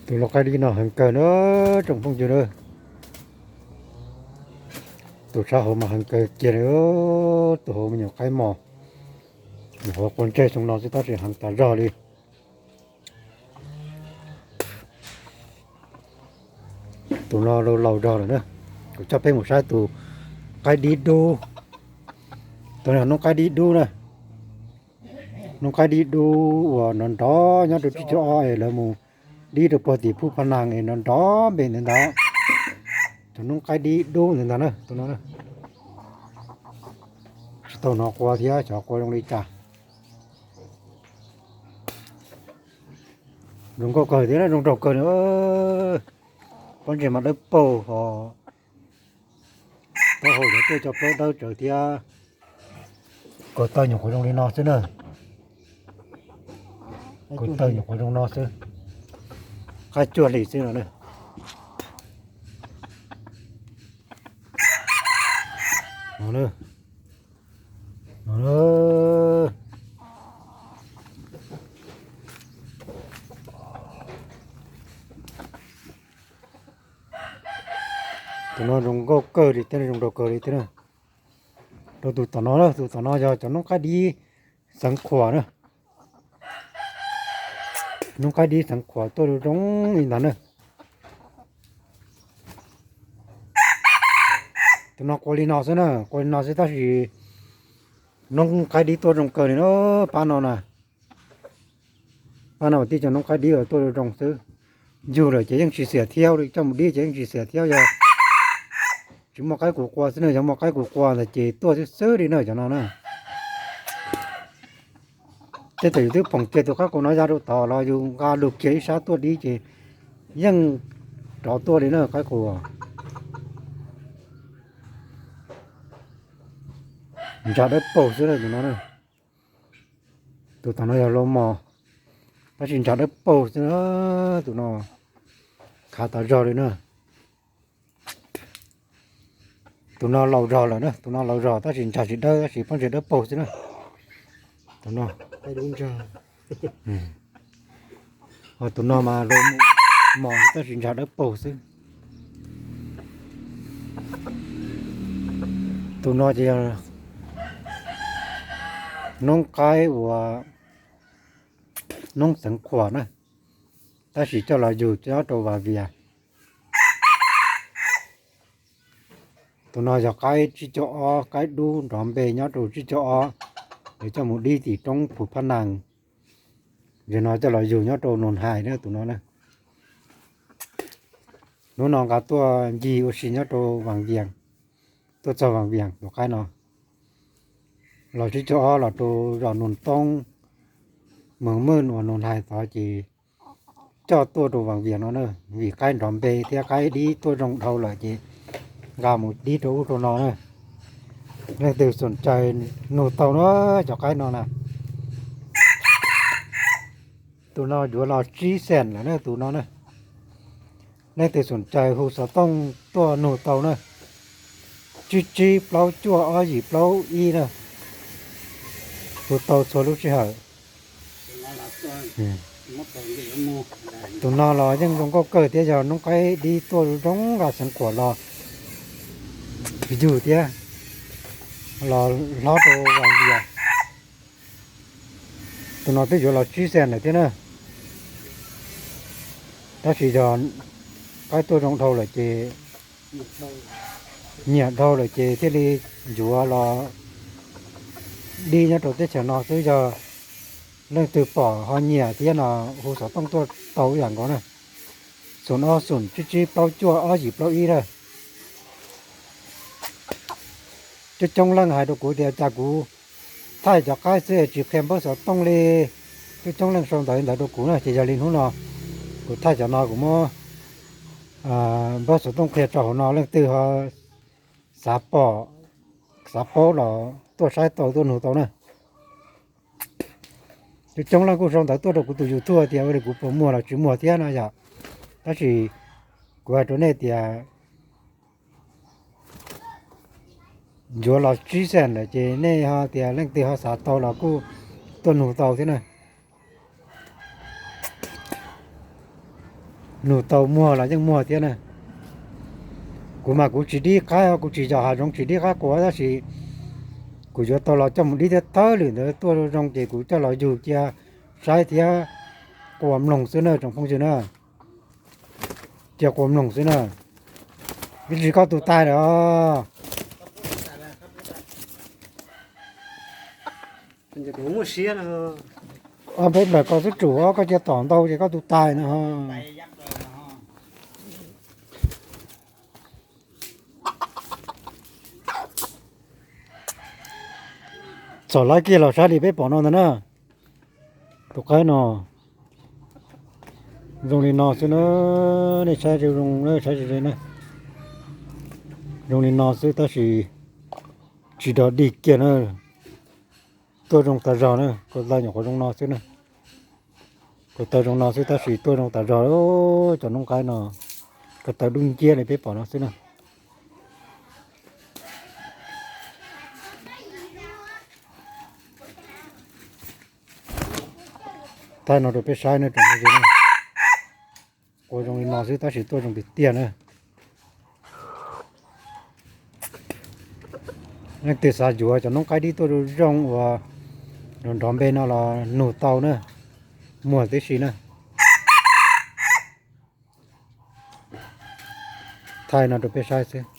Tus lau qaib dib no heev kawg na, tsoom phooj ywg na. Tus sab hauv mas heev kawg kiag li, tus hauv me nyuam qaib mos, nyuam qhuav qua ntseg xyoo no xwb tab sis heev tas zog li. Tus no laus laus zog lawm na. Kuv coj peb mus saib tus qaib dib dub. Tus no noob qaib dib dub na. Noob qaib dib dub uas nrov nrov nyob rau tsib caug ob es lawv mus dib rau puag tim Phuj Phaj Naj es nrov nrov npe ntawd ntag. Cov noob qaib dib dub ntawd ntag na, tus no na. Tsis tau hnov qua thiab xyov qua zoo li cas. Zoo nkauj kawg thiab zoo nraug kawg na. Pob ntseg mas dawb paug ho, taub hau cov tuaj cov plaub dawb tsawv thiab. Kaus taw nyuam qhuav zoo li no xwb na. Kaus taw nyuam qhuav zoo no xwb. Qab cuag hlis xwb no na. Tus no zoo nkauj kawg li thiab zoo nraug kawg li thiab na. Rau tus tom no na, tus tom no yog cov noob qaib dib xeev khuam na. Noob qaib dib xeev khuam tuaj zoo zoo li ntawd na. Tus no qua li no xwb na, qua li no xwb tab sis noob qaib dib tuaj zoo kawg li na, pab no na. Pab no tib cov noob qaib dib uas tuaj zoo zoo xwb. Yug lawm ces yeej tsis xiam thiab, coj mus dib ces yeej tsis xiam thiab, yog tsis muaj qaib qus qua xwb na, yog muaj qaib qus qua ntawd ces tuaj xwb xwb li na cov no na. Tej thaum yus twb phoom kiag tus qaib qus no ya rau tod los yus nqa lug kiag ib sab tuaj dib ces yeej rov tuaj li na qaib qus. Ntsa dawb paug xwb na tus no na. Tus tom no yog lau mos, tab sis ntsa dawb paug xwb na, tus no khav tas zog li na. Tus no laus zog lawm na, tus no laus zog tab sis ntsa tsis dawb tab sis pob ntseg dawb paug xwb na. Tus no, tus no mas lau mos tab sis ntsa dawb paug xwb. Tus no ces yog noob qaib uas noob xeev khuam na, tab sis coj los yug nyob rau Vam Vias. Tus no yog qaib tsib caug ob, qaib dub nrov npe nyob rau tsib caug ob, es coj mus dib tim roob Phu Phab Naj. Yog no coj los yug nyob rau Noog Hais na tus no na. Hnub no nqa tuaj ncig ua si nyob rau Vam Vias, tuaj txog Vam Vias tus qaib no. Los tsib caug ob los rau zos Noog Toob, Moos Maj uas Noog Hais tod ces coj tuaj rau Vam Vias no na, vim qaib nrov npe thiab qaib dib tuaj zoo dhau lawm ces nqa mus dib rau ub rau no na. Leej twg xoom cai nug tau na, cov qaib no na. Tus no yuav los tsib xees lawm na tus no na. Leej twg xoom cai hu xov tooj tuaj nug tau na. Tsib tsib plaub cuaj ob yim plaub ib na. Hu tau txhua lub sij hawm. Tus no los yeej zoo nkauj kawg thiab yog noob qaib dib tuaj zoo nqa xeev khuam los yug thiab los hlob rau Vam Vias. Tus no twb yuav los tsib xees lawm thiab na. Tab sis yog qaib tuaj zoo dhau lawm ces, nyiam dhau lawm ces thiaj li yuav los dib nyob rau teb chaws no xwb. Yog leej twg pom ho nyiam thiab no hu xov tooj tuaj tau ib yam nkaus na. Xoom ob xoom tsib tsib plaub cuaj ob yim plaub ib na. Coob coob leej hais rau kuv tias cas kuv thaij cov qaib xwb es tsis qhia npawb xov tooj li. Coob coob leej sau ntawv ntawd rau kuv na ces yog li hnub no kuv thaij cov no kuv muab npawb xov tooj qhia rau hauv no leej twg ho xav pom, xav paub los tuaj saib tau tuaj nug tau na. Coob coob leej kuj sau ntawv tuaj rau kuv tus YouTube tias ua li kuv puas muag los tsis muag thiab no yom. Tab sis kuv hais rau nej tias yuav los tsib xees lawm ces nej ho tias leej twg ho xav tau los kuj tuaj nug tau thiab na. Nug tau muag los yeej muag thiab na. Kuv mas kuv tsis dib qab, kuv tsis yos hav zoov tsis dib qab quas, tab sis kuv yuav tau los coj mus dib thiab. Thawj lwm ntawd tuaj zoo zoo ces kuv coj los yug cia saib thiab qua mloog xwb na tsoom phooj ywg na. Cia qua mloog xwb na. Ib tsis koj tus tais lawm. Ob peb plaws koj xub tsum, koj cia tom ntau ces koj tus tais no. Txom lab kiag los saib li peb pom no ntag na. Tus qaib no zoo li no xwb na. Nej saib zoo, saib zoo li no xwb tab sis tsis dog dig kiag na. Tuaj zoo tas zog na, ko taw nyuam qhuav zoo no xwb na. Ko taw zoo no xwb tab sis tuaj zoo tas zog. Cov noob qaib no ko taw dub nciab li peb pom no xwb na. Thaij no rau peb saib na tsoom phooj ywg. Qua zoo li no xwb tab sis tuaj zoo tiag tiag na. Leej twg xav yuav cov noob qaib dib tuaj zoo zoo uas nrov nrov npe no los nug tau na, muag tib si na. Thaij no rau peb saib xwb.